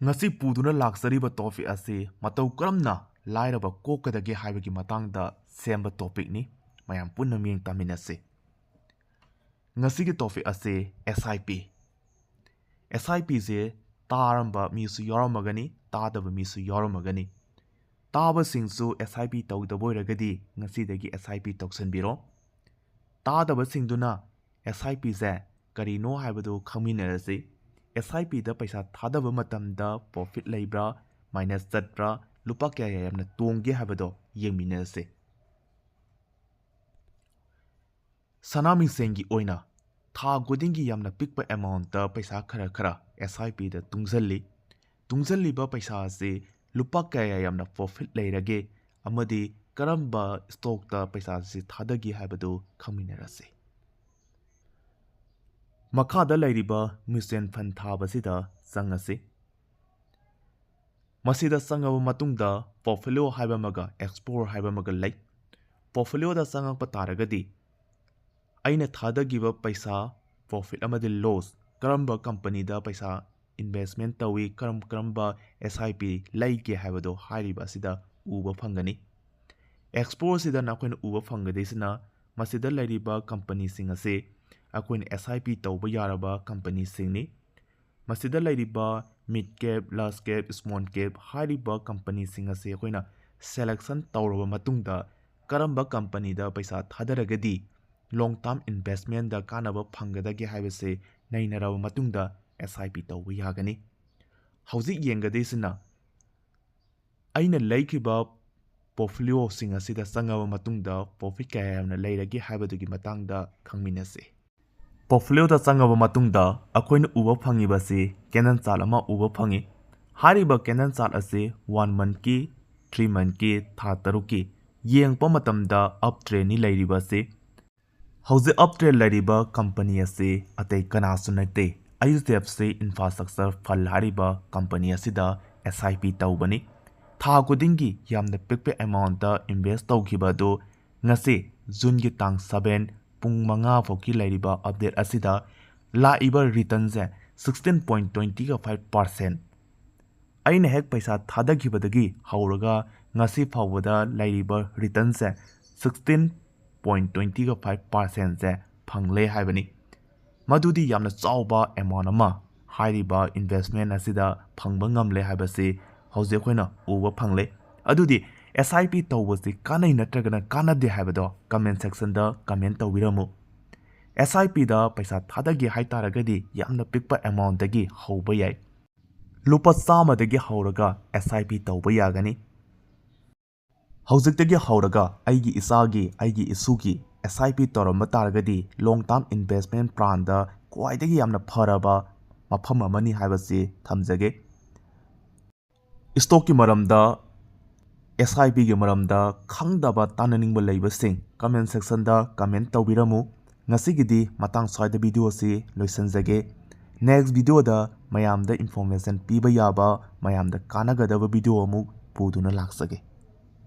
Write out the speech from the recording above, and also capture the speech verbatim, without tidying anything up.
ꯉꯁꯤ ꯄꯨꯗꯨꯅ ꯂꯥꯛꯆꯔꯤꯕ topic ꯑꯁꯤ ꯃꯇꯧ ꯀꯔꯝꯅ ꯂꯥꯏꯔꯕ ꯀꯣꯛꯀꯗꯒꯦ ꯍꯥꯏꯕꯒꯤ ꯃꯇꯥꯡꯗ ꯁꯦꯝꯕ topicꯅꯤ꯫ ꯃꯌꯥꯝ ꯄꯨꯟꯅ ꯃꯤꯠꯌꯦꯡ ꯇꯥꯃꯤꯟꯅꯁꯤ꯫ ꯉꯁꯤꯒꯤ topic ꯑꯁꯤ S I P꯫ S I Pꯁꯦ ꯇꯥꯔꯝꯕ ꯃꯤꯁꯨ ꯌꯥꯎꯔꯝꯃꯒꯅꯤ, ꯇꯥꯗꯕ ꯃꯤꯁꯨ ꯌꯥꯎꯔꯝꯃꯒꯅꯤ꯫ ꯇꯥꯕꯁꯤꯡꯁꯨ S I P ꯇꯧꯗꯕ ꯑꯣꯏꯔꯒꯗꯤ ꯉꯁꯤꯗꯒꯤ S I P ꯇꯧꯁꯟꯕꯤꯔꯣ꯫ ꯇꯥꯗꯕꯁꯤꯡꯗꯨꯅ S I Pꯁꯦ ꯀꯔꯤꯅꯣ ꯍꯥꯏꯕꯗꯨ ꯈꯪꯃꯤꯟꯅꯔꯁꯤ꯫ S I Pꯗ ꯄꯩꯁꯥ ꯊꯥꯗꯕ ꯃꯇꯝꯗ profit ꯂꯩꯕ꯭ꯔꯥ, minus ꯆꯠꯄ꯭ꯔꯥ, ꯂꯨꯄꯥ ꯀꯌꯥ ꯌꯥꯝꯅ ꯇꯣꯡꯒꯦ ꯍꯥꯏꯕꯗꯣ ꯌꯦꯡꯃꯤꯟꯅꯔꯁꯤ꯫ ꯁꯅꯥꯃꯤꯁꯦꯡꯒꯤ ꯑꯣꯏꯅ ꯊꯥ ꯈꯨꯗꯤꯡꯒꯤ ꯌꯥꯝꯅ ꯄꯤꯛꯄ amountꯇ ꯄꯩꯁꯥ ꯈꯔ ꯈꯔ S I Pꯗ ꯇꯨꯡꯁꯤꯜꯂꯤ꯫ ꯇꯨꯡꯁꯤꯜꯂꯤꯕ ꯄꯩꯁꯥ ꯑꯁꯤ ꯂꯨꯄꯥ ꯀꯌꯥ ꯌꯥꯝꯅ profit ꯂꯩꯔꯒꯦ ꯑꯃꯗꯤ ꯀꯔꯝꯕ stockꯇ ꯄꯩꯁꯥ ꯑꯁꯤ ꯊꯥꯗꯒꯦ ꯍꯥꯏꯕꯗꯨ ꯈꯪꯃꯤꯟꯅꯔꯁꯤ꯫ ꯃꯈꯥꯗ ꯂꯩꯔꯤꯕ mutual fund ꯊꯥꯕꯁꯤꯗ ꯆꯪꯉꯁꯤ꯫ ꯃꯁꯤꯗ ꯆꯪꯉꯕ ꯃꯇꯨꯡꯗ portfolio ꯍꯥꯏꯕ ꯑꯃꯒ explore ꯍꯥꯏꯕ ꯑꯃꯒ ꯂꯩ꯫ Portfolioꯗ ꯆꯪꯉꯛꯄ ꯇꯥꯔꯒꯗꯤ ꯑꯩꯅ ꯊꯥꯗꯈꯤꯕ ꯄꯩꯁꯥ profit ꯑꯃꯗꯤ loss, ꯀꯔꯝꯕ companyꯗ ꯄꯩꯁꯥ investment ꯇꯧꯏ, ꯀꯔꯝ ꯀꯔꯝꯕ S I P ꯂꯩꯒꯦ ꯍꯥꯏꯕꯗꯣ ꯍꯥꯏꯔꯤꯕ ꯑꯁꯤꯗ ꯎꯕ ꯐꯪꯒꯅꯤ꯫ Explore ꯑꯁꯤꯗ ꯅꯈꯣꯏꯅ ꯎꯕ ꯐꯪꯒꯗꯣꯏꯁꯤꯅ ꯃꯁꯤꯗ ꯂꯩꯔꯤꯕ companyꯁꯤꯡ ꯑꯁꯤ ꯑꯩꯈꯣꯏꯅ S I P ꯇꯧꯕ ꯌꯥꯔꯕ companyꯁꯤꯡꯅꯤ꯫ ꯃꯁꯤꯗ ꯂꯩꯔꯤꯕ mid cap, large cap, small cap ꯍꯥꯏꯔꯤꯕ companyꯁꯤꯡ ꯑꯁꯤ ꯑꯩꯈꯣꯏꯅ selection ꯇꯧꯔꯕ ꯃꯇꯨꯡꯗ ꯀꯔꯝꯕ companyꯗ ꯄꯩꯁꯥ ꯊꯥꯗꯔꯒꯗꯤ long term investmentꯗ ꯀꯥꯟꯅꯕ ꯐꯪꯒꯗꯒꯦ ꯍꯥꯏꯕꯁꯤ ꯅꯩꯅꯔꯕ ꯃꯇꯨꯡꯗ S I P ꯇꯧꯕ ꯌꯥꯒꯅꯤ꯫ ꯍꯧꯖꯤꯛ ꯌꯦꯡꯒꯗꯣꯏꯁꯤꯅ ꯑꯩꯅ ꯂꯩꯈꯤꯕ portfolioꯁꯤꯡ ꯑꯁꯤꯗ ꯆꯪꯉꯕ ꯃꯇꯨꯡꯗ profit ꯀꯌꯥ ꯌꯥꯝꯅ ꯂꯩꯔꯒꯦ ꯍꯥꯏꯕꯗꯨꯒꯤ ꯃꯇꯥꯡꯗ ꯈꯪꯃꯤꯟꯅꯁꯤ꯫ Portfolioꯗ ꯆꯪꯉꯕ ꯃꯇꯨꯡꯗ ꯑꯩꯈꯣꯏꯅ ꯎꯕ ꯐꯪꯉꯤꯕꯁꯤ candle chart ꯑꯃ ꯎꯕ ꯐꯪꯉꯤ꯫ ꯍꯥꯏꯔꯤꯕ candle chart ꯑꯁꯤ one monthꯀꯤ, three monthꯀꯤ, ꯊꯥ ꯇꯔꯨꯛꯀꯤ ꯌꯦꯡꯉꯛꯄ ꯃꯇꯝꯗ up trendꯅꯤ ꯂꯩꯔꯤꯕ ꯑꯁꯤ꯫ ꯍꯧꯖꯤꯛ up trend ꯂꯩꯔꯤꯕ company ꯑꯁꯤ ꯑꯇꯩ ꯀꯅꯥꯁꯨ ꯅꯠꯇꯦ, H D F C Infrastructure Fund ꯍꯥꯏꯔꯤꯕ company ꯑꯁꯤꯗ S I P ꯇꯧꯕꯅꯤ꯫ ꯊꯥ ꯈꯨꯗꯤꯡꯒꯤ ꯌꯥꯝꯅ ꯄꯤꯛꯄ amountꯇ invest ꯇꯧꯈꯤꯕ ꯑꯗꯨ ꯉꯁꯤ Juneꯒꯤ ꯇꯥꯡ seven ꯄꯨꯡ ꯃꯉꯥ ꯐꯥꯎꯒꯤ ꯂꯩꯔꯤꯕ update ꯑꯁꯤꯗ ꯂꯥꯛꯏꯕ returnꯁꯦ sixteen point twenty five percent ꯑꯩꯅ ꯍꯦꯛ ꯄꯩꯁꯥ ꯊꯥꯗꯈꯤꯕꯗꯒꯤ ꯍꯧꯔꯒ ꯉꯁꯤ ꯐꯥꯎꯕꯗ ꯂꯩꯔꯤꯕ ꯔꯤꯇꯔꯟꯁꯦ ꯁꯤꯛꯁꯇꯤꯟ ꯄꯣꯏꯟ ꯇ꯭ꯋꯦꯟꯇꯤꯒ ꯐꯥꯏꯚ ꯄꯥꯔꯁꯦꯟꯁꯦ ꯐꯪꯂꯦ ꯍꯥꯏꯕꯅꯤ꯫ ꯃꯗꯨꯗꯤ ꯌꯥꯝꯅ ꯆꯥꯎꯕ ꯑꯦꯃꯥꯎꯟ ꯑꯃ ꯍꯥꯏꯔꯤꯕ ꯏꯟꯚꯦꯁꯃꯦꯟ ꯑꯁꯤꯗ ꯐꯪꯕ ꯉꯝꯂꯦ ꯍꯥꯏꯕꯁꯤ ꯍꯧꯖꯤꯛ ꯑꯩꯈꯣꯏꯅ ꯎꯕ ꯐꯪꯂꯦ꯫ ꯑꯗꯨꯗꯤ ꯑꯦꯁ ꯑꯥꯏ ꯄꯤ ꯇꯧꯕꯁꯤ ꯀꯥꯟꯅꯩ ꯅꯠꯇ꯭ꯔꯒꯅ ꯀꯥꯟꯅꯗꯦ ꯍꯥꯏꯕꯗꯣ ꯀꯃꯦꯟ ꯁꯦꯛꯁꯟꯗ ꯀꯃꯦꯟ ꯇꯧꯕꯤꯔꯝꯃꯨ꯫ ꯑꯦꯁ ꯑꯥꯏ ꯄꯤꯗ ꯄꯩꯁꯥ ꯊꯥꯗꯒꯦ ꯍꯥꯏ ꯇꯥꯔꯒꯗꯤ ꯌꯥꯝꯅ ꯄꯤꯛꯄ ꯑꯦꯃꯥꯎꯟꯗꯒꯤ ꯍꯧꯕ ꯌꯥꯏ꯫ ꯂꯨꯄꯥ ꯆꯥꯝꯃꯗꯒꯤ ꯍꯧꯔꯒ ꯑꯦꯁ ꯑꯥꯏ ꯄꯤ ꯇꯧꯕ ꯌꯥꯒꯅꯤ꯫ ꯍꯧꯖꯤꯛꯇꯒꯤ ꯍꯧꯔꯒ ꯑꯩꯒꯤ ꯏꯆꯥꯒꯤ, ꯑꯩꯒꯤ ꯏꯁꯨꯒꯤ ꯑꯦꯁ ꯑꯥꯏ ꯄꯤ ꯇꯧꯔꯝꯕ ꯇꯥꯔꯒꯗꯤ ꯂꯣꯡ ꯇꯥꯔꯝ ꯏꯟꯚꯦꯁꯃꯦꯟ ꯄ꯭ꯂꯥꯟꯗ ꯈ꯭ꯋꯥꯏꯗꯒꯤ ꯌꯥꯝꯅ ꯐꯔꯕ ꯃꯐꯝ ꯑꯃꯅꯤ ꯍꯥꯏꯕꯁꯤ ꯊꯝꯖꯒꯦ꯫ ꯏꯁꯇꯣꯛꯀꯤ ꯃꯔꯝꯗ, ꯑꯦꯁ ꯑꯥꯏ ꯄꯤꯒꯤ ꯃꯔꯝꯗ ꯈꯪꯗꯕ ꯇꯥꯅꯅꯤꯡꯕ ꯂꯩꯕꯁꯤꯡ ꯀꯃꯦꯟ ꯁꯦꯛꯁꯟꯗ ꯀꯃꯦꯟ ꯇꯧꯕꯤꯔꯝꯃꯨ꯫ ꯉꯁꯤꯒꯤꯗꯤ ꯃꯇꯥꯡ ꯁ꯭ꯋꯥꯏꯗ ꯚꯤꯗꯤꯑꯣ ꯑꯁꯤ ꯂꯣꯏꯁꯤꯟꯖꯒꯦ꯫ ꯅꯦꯛꯁ ꯚꯤꯗꯤꯑꯣꯗ ꯃꯌꯥꯝꯗ ꯏꯟꯐꯣꯔꯃꯦꯁꯟ ꯄꯤꯕ ꯌꯥꯕ, ꯃꯌꯥꯝꯗ ꯀꯥꯟꯅꯒꯗꯕ ꯚꯤꯗꯤꯑꯣ ꯑꯃꯨꯛ ꯄꯨꯗꯨꯅ ꯂꯥꯛꯆꯒꯦ꯫